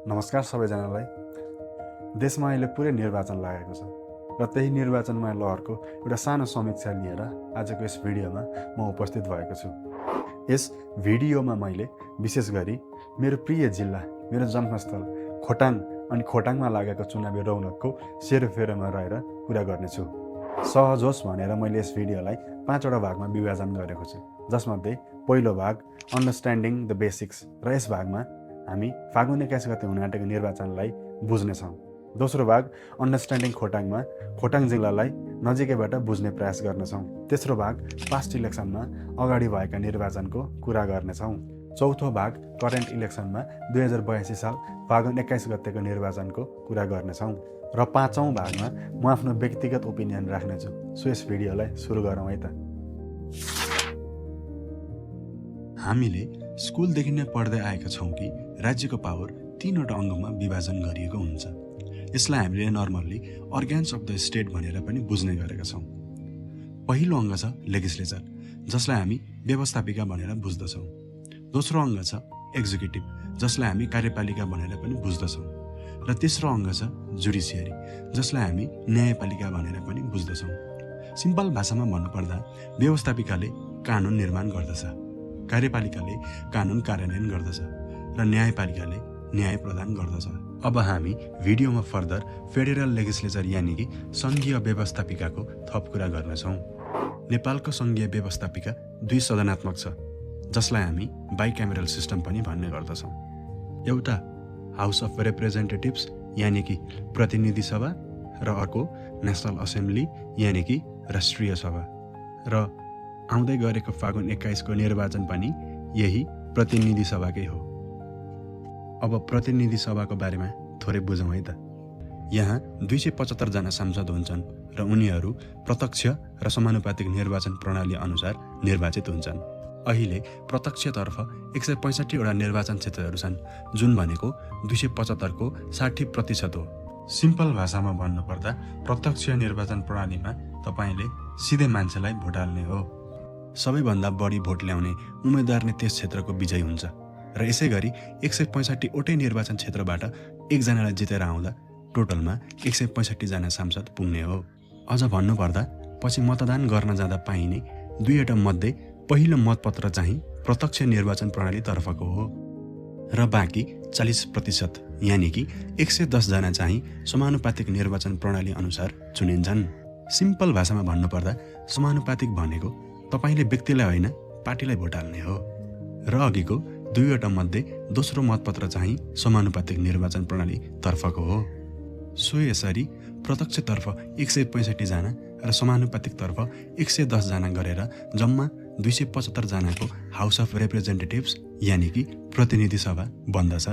नमस्कार सबैजनालाई। देशमा अहिले पुरै निर्वाचन लागेको छ र त्यही निर्वाचनमय लहरको एउटा सानो समीक्षा लिएर आजको यस भिडियोमा म उपस्थित भएको छु। यस भिडियोमा मैले विशेष गरी मेरो प्रिय जिल्ला, मेरो जन्मस्थल खोटाङ अनि खोटाङमा लागेको चुनावी रौनकको सेरोफेरोमा रहेर कुरा गर्नेछु। सहज होस् भनेर मैले यस भिडियोलाई 5वटा भागमा विभाजन गरेको छु, जसमध्ये पहिलो भाग अन्डरस्ट्यान्डिङ द बेसिक्स र यस भागमा हामी फागुन 21 गते हुन आँटेको निर्वाचनलाई बुझ्नेछौँ। दोस्रो भाग अन्डरस्ट्यान्डिङ खोटाङमा खोटाङ जिल्लालाई नजिकैबाट बुझ्ने प्रयास गर्नेछौँ। तेस्रो भाग पास्ट इलेक्सनमा अगाडि भएका निर्वाचनको कुरा गर्नेछौँ। चौथो भाग करेन्ट इलेक्सनमा 2082 साल फागुन 21 गतेको निर्वाचनको कुरा गर्नेछौँ। र 5औँ भागमा म आफ्नो व्यक्तिगत ओपिनियन राख्नेछु। सो यस भिडियोलाई सुरु गरौँ है त। हामीले स्कुलदेखि नै पढ्दै आएका छौँ कि राज्यको पावर 3वटा अङ्गमा विभाजन गरिएको हुन्छ। यसलाई हामीले normally organs of the state भनेर पनि बुझ्ने गरेका छौँ। पहिलो अङ्ग छ लेजिस्लेचर, जसलाई हामी व्यवस्थापिका भनेर बुझ्दछौँ। दोस्रो अङ्ग छ एक्जिक्युटिभ, जसलाई हामी कार्यपालिका भनेर पनि बुझ्दछौँ। र तेस्रो अङ्ग छ जुडिसियरी, जसलाई हामी न्यायपालिका भनेर पनि बुझ्दछौँ। सिम्पल भाषामा भन्नुपर्दा व्यवस्थापिकाले कानुन निर्माण गर्दछ, कार्यपालिकाले कानुन कार्यान्वयन गर्दछ र न्यायपालिकाले न्याय प्रदान गर्दछ। अब हामी भिडियोमा फर्दर फेडरल लेजिस्लेचर यानि कि सङ्घीय व्यवस्थापिकाको थप कुरा गर्नेछौँ। नेपालको सङ्घीय व्यवस्थापिका 2 सदनात्मक छ, जसलाई हामी बाइक्यामेरल सिस्टम पनि भन्ने गर्दछौँ। एउटा हाउस अफ रिप्रेजेन्टेटिभ्स यानि कि प्रतिनिधि सभा र अर्को नेसनल असेम्ब्ली यानि कि राष्ट्रिय सभा। र आउँदै गरेको फागुन 21 को निर्वाचन पनि यही प्रतिनिधि सभाकै हो। अब प्रतिनिधि सभाको बारेमा थोरै बुझौँ है त। यहाँ 275 जना सांसद हुन्छन् र उनीहरू प्रत्यक्ष र समानुपातिक निर्वाचन प्रणाली अनुसार निर्वाचित हुन्छन्। अहिले प्रत्यक्षतर्फ 165 वटा निर्वाचन क्षेत्रहरू छन्, जुन भनेको 275 को 60% हो। सिम्पल भाषामा भन्नुपर्दा प्रत्यक्ष निर्वाचन प्रणालीमा तपाईँले सिधै मान्छेलाई भोट हाल्ने हो। सबैभन्दा बढी भोट ल्याउने उम्मेदवार नै त्यस क्षेत्रको विजयी हुन्छ र यसै गरी 165 वटै निर्वाचन क्षेत्रबाट एकजनालाई जितेर आउँदा टोटलमा 165 जना सांसद पुग्ने हो। अझ भन्नुपर्दा पछि मतदान गर्न जाँदा पाइने 2वटा मध्ये पहिलो मतपत्र चाहिँ प्रत्यक्ष निर्वाचन प्रणाली तर्फको हो र बाँकी 40% यानि कि 110 जना चाहिँ समानुपातिक निर्वाचन प्रणाली अनुसार चुनिन्छन्। सिम्पल भाषामा भन्नुपर्दा समानुपातिक भनेको तपाईँले व्यक्तिलाई होइन पार्टीलाई भोट हाल्ने हो। र अघिको 2वटा मध्ये दोस्रो मतपत्र चाहिँ समानुपातिक निर्वाचन प्रणाली तर्फको हो। सो यसरी प्रत्यक्षतर्फ 165 जना र समानुपातिकतर्फ 110 जना गरेर जम्मा 275 जनाको हाउस अफ रिप्रेजेन्टेटिभ्स यानि कि प्रतिनिधि सभा बन्दछ।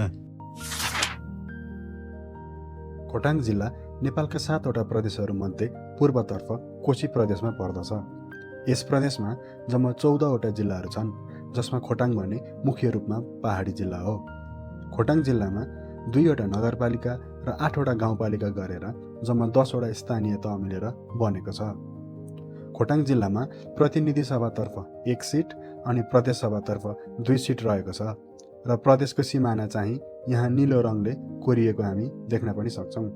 खोटाङ जिल्ला नेपालका 7वटा प्रदेशहरूमध्ये पूर्वतर्फ कोशी प्रदेशमा पर्दछ। यस प्रदेशमा जम्मा 14वटा जिल्लाहरू छन्, जसमा खोटाङ भने मुख्य रूपमा पहाडी जिल्ला हो। खोटाङ जिल्लामा 2वटा नगरपालिका र 8वटा गाउँपालिका गरेर जम्मा 10वटा स्थानीय तह मिलेर बनेको छ। खोटाङ जिल्लामा प्रतिनिधि सभातर्फ 1 सिट अनि प्रदेश सभातर्फ 2 सिट रहेको छ र प्रदेशको सिमाना चाहिँ यहाँ निलो रङले कोरिएको हामी देख्न पनि सक्छौँ।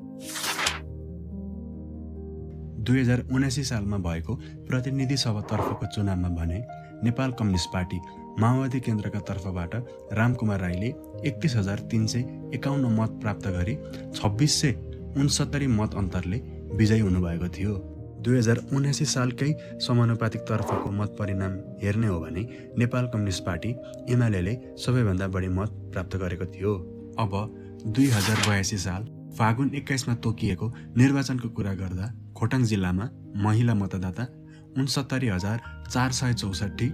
2079 सालमा भएको प्रतिनिधि सभातर्फको चुनावमा भने नेपाल कम्युनिस्ट पार्टी माओवादी केन्द्रका तर्फबाट रामकुमार राईले 31,351 मत प्राप्त गरी 2669 मत अन्तरले विजयी हुनुभएको थियो। 2079 सालकै समानुपातिक तर्फको मत परिणाम हेर्ने हो भने नेपाल कम्युनिस्ट पार्टी एमाले सबैभन्दा बढी मत प्राप्त गरेको थियो। अब 2082 साल फागुन 21 मा तोकिएको निर्वाचनको कुरा गर्दा खोटाङ जिल्लामा महिला मतदाता 69,464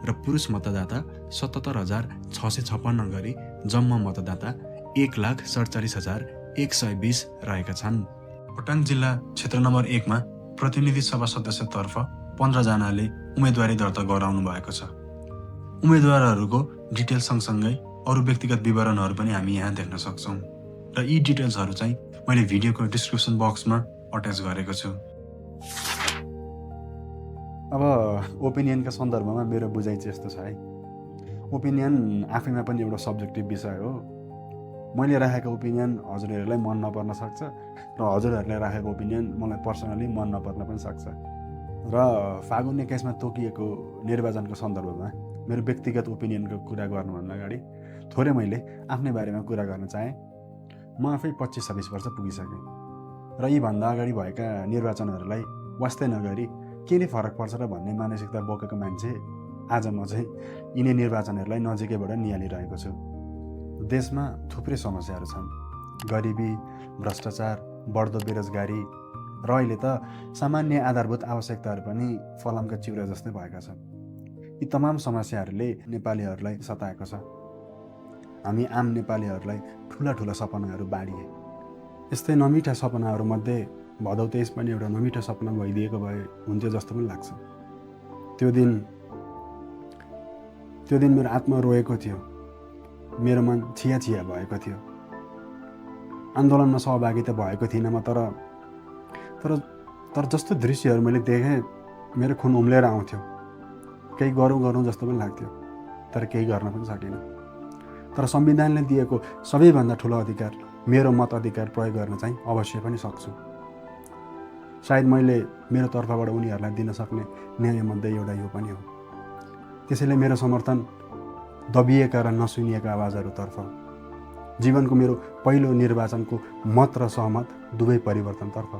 र पुरुष मतदाता 77,656 गरी जम्मा मतदाता 1,47,120 रहेका छन्। खोटाङ जिल्ला क्षेत्र नम्बर 1 मा प्रतिनिधि सभा सदस्यतर्फ 15 जनाले उम्मेदवारी दर्ता गराउनु भएको छ। उम्मेदवारहरूको डिटेल सँगसँगै अरू व्यक्तिगत विवरणहरू पनि हामी यहाँ देख्न सक्छौँ र यी डिटेल्सहरू चाहिँ मैले भिडियोको डिस्क्रिप्सन बक्समा अट्याच गरेको छु। अब ओपिनियनका सन्दर्भमा मेरो बुझाइ चाहिँ यस्तो छ है। ओपिनियन आफैमा पनि एउटा सब्जेक्टिभ विषय हो मैले राखेको ओपिनियन हजुरहरूलाई मन नपर्न सक्छ र हजुरहरूले राखेको ओपिनियन मलाई पर्सनली मन नपर्न पनि सक्छ। र फागुन 21 मा तोकिएको निर्वाचनको सन्दर्भमा मेरो व्यक्तिगत ओपिनियनको कुरा गर्नुभन्दा अगाडि थोरै मैले आफ्नै बारेमा कुरा गर्न चाहेँ। म आफै 25-26 वर्ष पुगिसकेँ र यीभन्दा अगाडि भएका निर्वाचनहरूलाई वास्तै नगरी के नै फरक पर्छ र भन्ने मानसिकता बोकेको मान्छे आज म चाहिँ यिनै निर्वाचनहरूलाई नजिकैबाट निहालिरहेको छु। देशमा थुप्रै समस्याहरू छन्, गरिबी, भ्रष्टाचार, बढ्दो बेरोजगारी र अहिले त सामान्य आधारभूत आवश्यकताहरू पनि फलामका चिउरा जस्तै भएका छन्। यी तमाम समस्याहरूले नेपालीहरूलाई सताएको छ। हामी आम नेपालीहरूलाई ठुला ठुला सपनाहरू बाँडिए। यस्तै नमिठा सपनाहरूमध्ये भदौ 23 पनि एउटा नमिठो सपना भइदिएको भए हुन्थ्यो जस्तो पनि लाग्छ। त्यो दिन मेरो आत्मा रोएको थियो, मेरो मन छिया छिया भएको थियो। आन्दोलनमा सहभागी त भएको थिइनँ म, तर जस्तो दृश्यहरू मैले देखेँ मेरो खुन उम्लेर आउँथ्यो। केही गरौँ जस्तो पनि लाग्थ्यो, तर केही गर्न पनि सकिनँ। तर संविधानले दिएको सबैभन्दा ठुलो अधिकार, मेरो मताधिकार प्रयोग गर्न चाहिँ अवश्य पनि सक्छु। सायद मैले मेरो तर्फबाट उनीहरूलाई दिन सक्ने न्यायमध्ये एउटा यो पनि हो। त्यसैले मेरो समर्थन दबिएका र नसुनिएका आवाजहरूतर्फ, जीवनको मेरो पहिलो निर्वाचनको मत र सहमत दुवै परिवर्तनतर्फ।